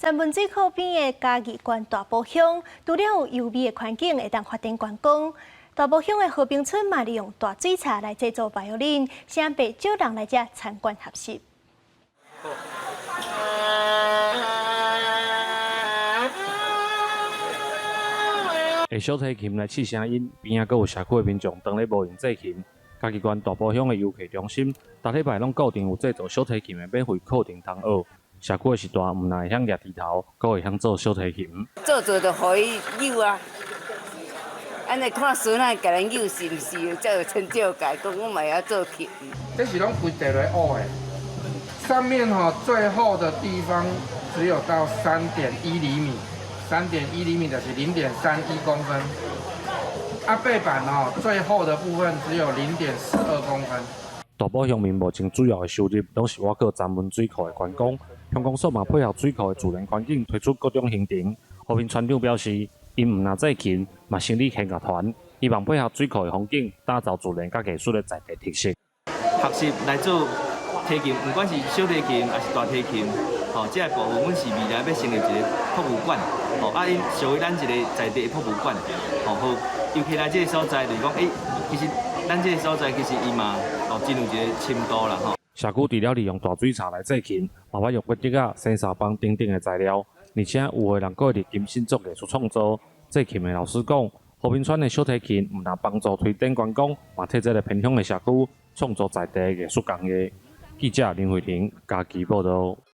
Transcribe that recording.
三文水庫邊的嘉義縣大埔鄉，除了有優美的環境會當發展觀光，大埔鄉的和平村嘛利用大水槽來製作バイオリン，吸引袂少人來遮參觀學習。用小提琴來試聲音，邊仔閣有社區的民眾當咧模擬製琴。嘉義縣大埔鄉的遊客中心，逐禮拜攏固定有製作小提琴的免費課程通學。社區的序大，毋但會曉舉豬頭，閣會曉做小提琴。做做就予伊扭啊，按呢看孫仔共咱扭是毋是才有成就感？講我嘛會曉做琴。這是攏規地來學的，上面吼最厚的地方只有到3.1厘米，3.1厘米就是0.31公分。啊，背板哦最厚的部分只有0.42公分。大埔鄉民目前主要的收入，攏是倚靠三文水庫的觀光。鄉公所嘛配合水庫的自然環境，推出各種行程。和平村長表示，𪜶毋但製琴，嘛成立弦樂團，希望配合水庫的風景，打造自然佮藝術的在地特色。學習來做提琴，毋管是小提琴抑是大提琴，吼，這个部分阮是未來欲成立一个博物館，吼，啊，𪜶屬於咱一个在地的博物館，吼，予遊客來這个所在，就是講，欸，其實咱這个所在其實伊嘛，哦，真有一个深度啦，吼。社區除了利用大水槽來製琴，嘛捌用過竹仔、生捎枋等等的材料，而且有的人閣會佇琴身做藝術創作。製琴的老師講，和平村的小提琴毋但幫助推展觀光，嘛替這个偏鄉的社區創造在地的藝術工藝。記者林慧婷嘉義報導。